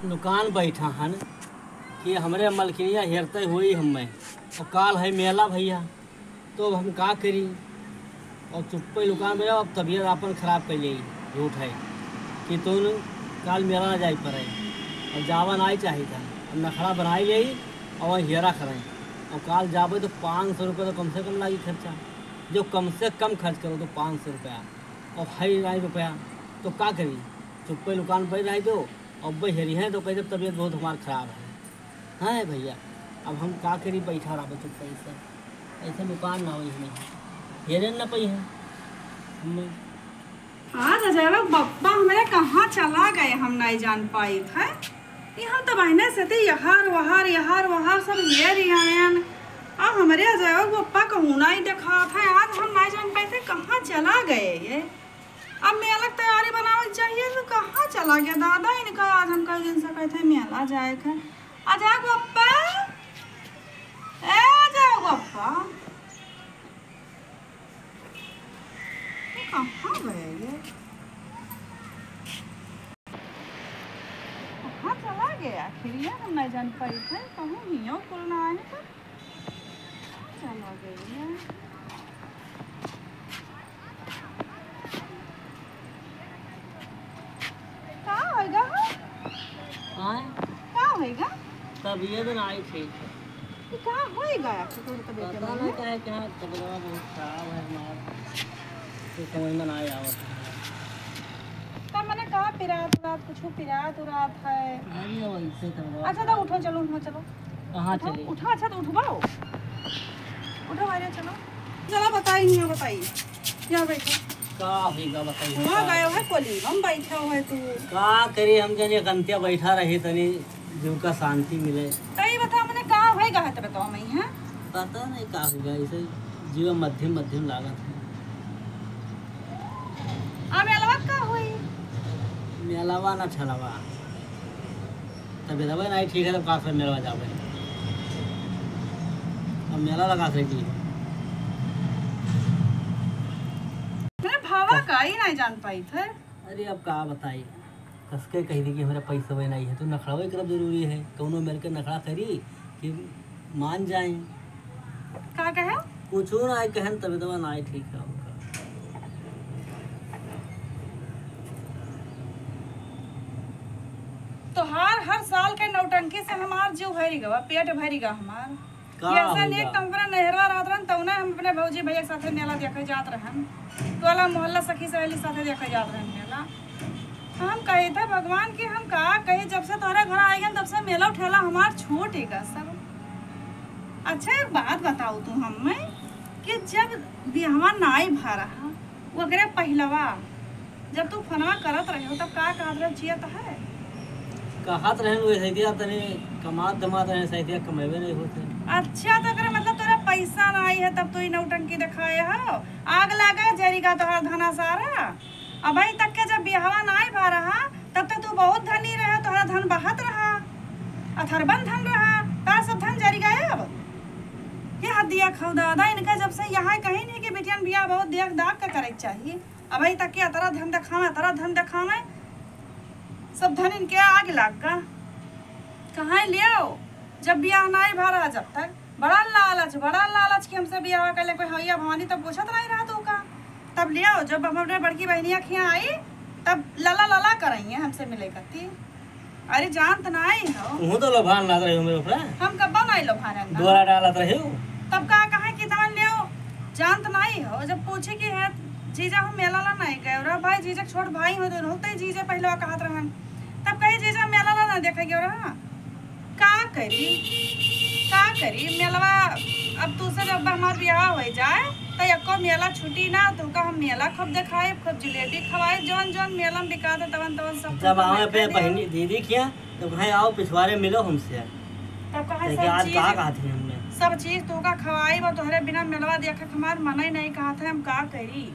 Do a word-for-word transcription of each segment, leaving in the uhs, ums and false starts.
लुकान बैठा हन कि हमरे मलकिनिया हेरते हुई हमें। और काल है मेला भइया, तो अब हम का करी? और चुप्पे लुकान बैठा, अब तबीयत आपन खराब कर ली। झूठ है कि तुम काल मेला ना जाए पड़े, और जावा नाई चाहिए था। अब नखड़ा बनाई ले और वहीं हेरा करें, और काल जाबे तो पाँच सौ रुपये तो कम से कम लागी खर्चा। जो कम से कम खर्च करो तो पाँच सौ रुपया, और है नाई रुपया, तो का करी? चुप्पे लुकान बैठ रही दो, अब हेरी हैं तो कहे, "जब तबीयत बहुत हमार खराब है।" हैं भइया, अब हम का करी, बैठा रहा चुप्पे से, ऐसे लुकान ना होई हमें, हेरे न पई है हमें। आज अजयवा बप्पा हमरे कहाँ चला गए, हम नाई जान पाइत है। ये हम तो बहने से थे यहार वहार, यहार वहार सब हेरी आयन। आ हमरे अजयवा बप्पा कहूँ नाई देखात है, आज हम नाई जान पाइत है कहाँ चला गए ये। अब मेला के तैयारी बनावे के चाहिए, तो कहाँ चला गया दादा इनका? आज हम कई दिन से कहते हैं मेला जाए के। आ जाओ बप्पा, ए आ जाओ बप्पा, ये कहाँ गए ये? कहाँ चला गया आखिर ये? हम नहीं जान पाई थे, कहूँ हियो कुल ना आए तो। चला गई है। का होइगा हो? आय? का होइगा? तबीयत नाई ठीक है। ई का होइगा आखिर तोर तबीयत पता नाई नहीं है? का है, क्या तबीयत बहुत खराब है हमार। तो समझ में नाई आवत है। तब मने का पिरात उरात, कुछ पिरात उरात है? अरे वैसे तो बात अच्छा, तो उठो, चलो, उठो, चलो। कहाँ उठो, चली? उठो, अच्छा, तो उठबो। उठो, बाहर चलो। चलो, बताई, नहीं बताई। यहाँ बैठो। का होइगा बताई? हुआ का? गयो है कोली, हम बैठे हुए तू। का करी, हम जने कंतिया बैठा रही तनी, जीव का शांति मिले। तो ये बताओ, मने का होइगा है तबे तो हम ही हैं? पता नहीं का होइगा, ऐसे जीव मध्यम मध्यम लागत है। आ मेलवा का होई? मेलवा ना छलवा। तबीयत नाई ठीक है, तब का से मेलवा जाबे? अब मेला लगा से की। मेरे भावा का ही नाई जान पाई थे। अरे अब का बताई, कसके कह दी कि हमरा पैसा वही नाई है, तो नखड़ा वही करब जरूरी है। कौनो मेर के नखड़ा करी कि मान जाए। का कहे? कुछ ना आए कहन, तबीयत नाई ठीक है उनका। तोहार हर साल के नौटंकी से हमार जीव भरी गवा, पेट भरी गा हमार। का ये ऐसा होइगा? नेक तो हमरा नहरवा रहत रहन, तौने हम अपने भौजी भैया के साथे मेला देखे जात रहन, टोला मोहल्ला सखी सहेली साथे देखे जात रहन मेला। हम कही थे भगवान कि हम का कही, जब से तोहरे घर आ गए तब से मेला ठेला हमार छूट ही गा सब। अच्छा, एक बात बताओ तू हमें कि जब बियाहवा नाई भा रहा, ओकरे पहिलवा जब तू फोनवा करत रहे हो, तब का कहत रहे, जियत है? कहत रहे, वही सैतिया तनी कमात धमात रहे, सैतिया कमेबे नहीं होते। अच्छा, तो ओकरे मतलब तोरा पैसा नाई है, तब तू ई नौटंकी दिखाए हो? आग लागे, जरी गा तोहार धना सारा। अबही तक के जब बियाहवा नाई भा रहा, तब तक तू बहुत धनी रहे, तोहरा धन बहत रहा, अथरबन धन रहा, तार सब धन जरी गायब। ये हदिया खौदादा, इनका जब से यहाँ कहीं नहीं कि बिटियन बियाह बहुत देख दाख के करे के चाहिए। अबही तक के अतरा धन देखावे, अतरा धन देखावे, सब धन इनके आग लाग गा। कहाँ लियो? जब बियाह नाई भा रहा, जब तक बड़ा लालच, बड़ा लालच कि हमसे बियाह कर ले कोई हैया भवानी, तब पूछत नहीं रहा तू का। तब लियो, जब हम अपने बड़की बहनिया के यहाँ आई, तब लला लला करइए हमसे मिले करती। अरे जानत नाई हो। तू तो लोभान लागत रही हो मेरे ऊपर। हम कब्बा नाई लोभान है ना। डोरा डालत रही हो। तब का कहे कि तमन लियो, जानत नाई हो। जब पूछे कि है जीजा हम मेला ला नहीं गए रहा, भाई जीजा के छोट भाई हो तो होते ही जीजा पहले कहत रहन। तब कहे जीजा मेला ला ना देखे गए रहा। का करी, का करी, मेलवा अब तू से जब हमार बियाह हो जाए, त एको मेला छुट्टी ना, तोका हम मेला खूब देखाए, खूब जिलेबी खवाए, जौन जौन मेला में बिकात है, तवन तवन सब जब तोका आवे मैं पे दे बहनी देब। दीदी किया, तो कहे, "आओ पिछवारे मिलो हमसे।" तब कहे, कहे, सब "आज चीज, का कहत है हमने?" सब चीज तोका खवाई, वो तोहरे बिना मेलवा देखे के हमार मन ही नहीं कहत है, हम का करी?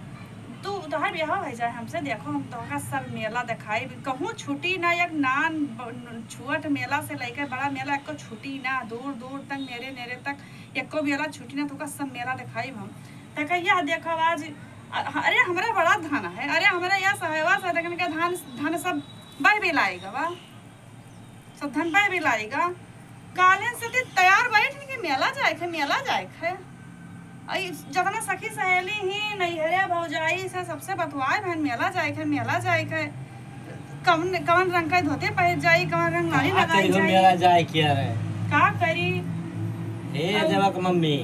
तू, तोहार बियाह हो जाए हमसे, देखो, हम तोहका सब मेला देखाई, कहूँ छुट्टी ना, एक नान ब-, छुअट मेला से लेके बड़ा मेला, एको छुट्टी ना, दूर दूर तक, नेरे नेरे तक, एको मेला छुट्टी ना, तोहका सब मेला देखाई हम। त कहिया देखो आज, अ-, अरे, हमरा बड़ा धन है, अरे, हमरा यह सहवा से देखन के धान, धन सब बह भी लाएगा बा। सब धन पाए भी लाएगा। काल्हिन से ते तैयार बैठ कि मेला जाए के, मेला जाए के। आई जतना सखी सहेली ही, नैहरे भौजाई से सबसे बतवाए भन मेला जाए के, मेला जाए के। कवन, कवन रंग का धोती पहिर जाई, कवन रंग लाली का लगाई करी हो जाई। मेला जाए के रे? का करी? हे अब देवा के मम्मी,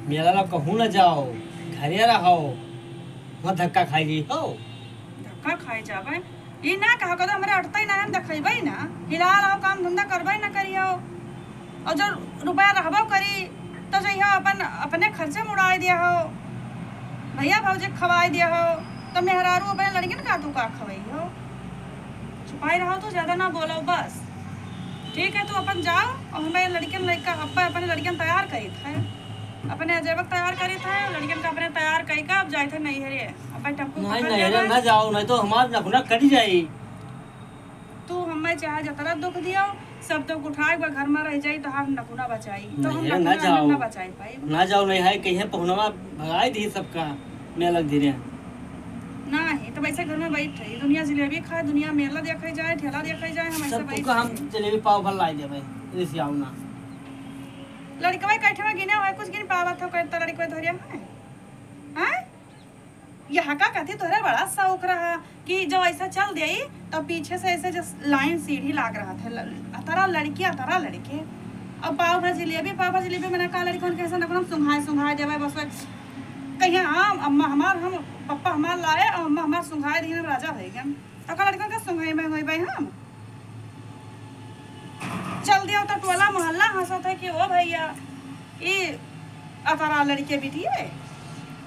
मेला ला कहूँ न जाओ, घरे रहो, वहाँ धक्का खाई ली हो। धक्का खाई जाबे? ई ना कहा कदो हमरे अटतई ना, हम देखइबे ना। हिला लाओ, काम धंधा करबे ना करियो। और जो रुपया रहबो करी, तो जइहो अपन, अपने खर्चे में उड़ाए दिया हो, भैया भौजी के खवाए दिया हो, तो मेहरारू अपने लड़किन का तू का खवाई हो? छुपाई रहो तो ज्यादा ना बोलो बस। ठीक है, तू अपन जाओ और हमें लड़किन लड़का, अब्बा अपने लड़किन तैयार करी थे, अपने अजयबक तैयार करी थे, लड़किन का अपने तैयार करी का अब जाए थे नैहरे। अब भाई टप्पू नहीं, पकड़ नैहरे लेबे। ना जाओ, नहीं तो हमार नखुना कट जाई। तू हमें चाहे जतरा दुख दियो, सब दुख उठाए, एक बार घर में रह जाई, तो हम नखुना बचाई, तो हम नहीं, नखुना ना जाओ। ना बचाई पाई। ना जाओ, नहीं है, कहीं पहुनवा भगाई दी सबका, मेला धीरे। नहीं, तो वैसे घर में बैठ रही, दुनिया जिलेबी खाए, दुनिया मेला देखे जाए, ठेला देखे जाए, हम ऐसे सब बैठ तुमको हम रही। जलेबी पाव भर लाई देबे, रिसियाओ ना। लड़कवा कैठवा गिने हुए, कुछ गिन पावत हो, कहता लड़कवा धोरिया है, हैं? यह का कहती, तोहरे बड़ा शौक रहा कि जब ऐसा चल देई, तब पीछे से ऐसे जस लाइन सीढ़ी लाग रहा था, ल-, अतरा लड़की, अतरा लड़के। अब पाव भर जिलेबी, पाव भर जिलेबी, मैंने कहा, लड़कन के ऐसा नखुना सुंघाए, सुंघाए देवे, बस कहिए, "हाँ, अम्मा हमार, हम, पप्पा हमार लाए और अम्मा हमार सुंघाए दी, हम राजा भई गए।" तो का लड़कन का सुंघाई में होई भाई हम? चल दिया तो टोला मोहल्ला हंसत है कि ओ भैया, ई अतरा लड़के बिटिए।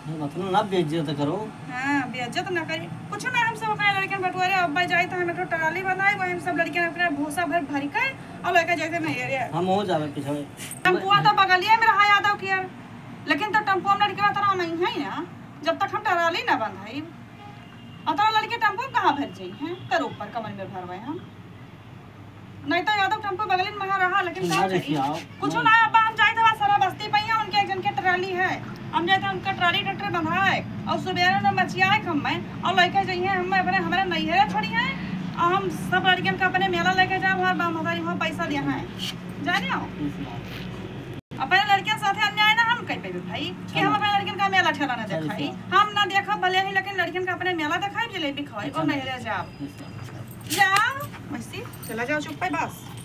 अरे, मतलब ना बेइज्जत करो। हाँ, बेइज्जत ना करी। कुछ ना, हम सब अपने लड़कन बटुआरे, अब भाई जाई तो हम एक ठो ट्राली बनाई, वही हम सब लड़कन अपने भूसा भर भर के और लेके जाते नहीं रे। हम हो जावे पीछे। टम्पुआ तो बगलिए में रहा यादव के, लेकिन तो टम्पुआ में लड़के अतरा नहीं है ना, जब तक हम ट्राली ना बंधाई। अतरा लड़के टम्पू में कहाँ भर जाई हैं? कर ऊपर कमर में भरवाए हम। नहीं तो यादव टम्पू बगलिन में रहा, लेकिन ना का करी? देखिए, आप कुछ ना, अब हम जाए थे वहाँ सारा बस्ती पे ही, उनके एक जन के ट्राली है। हम जाए थे उनका ट्राली ट्रैक्टर बंधाए और सुबेरे में मचियाए हम में और लेके जाइए हम में अपने हमारे नैहरे छोड़ी हैं और हम सब लड़कियन का अपने मेला लेके जाए, हमारे बाप महतारी वहाँ पैसा दिया है। जाने हो? अपने लड़कियन साथे अन्याय ना हम कर पाइबे भाई, कि हम चलो। अपने लड़कियन का मेला ठेला ना चलो, देखाई। चलो। हम ना देखब भले ही, लेकिन लड़कियन का अपने मेला देखाई, जलेबी खवाई, और चलो। नैहरे जाब। चलो। जाओ, वैसे चला जाओ, चुप है बस।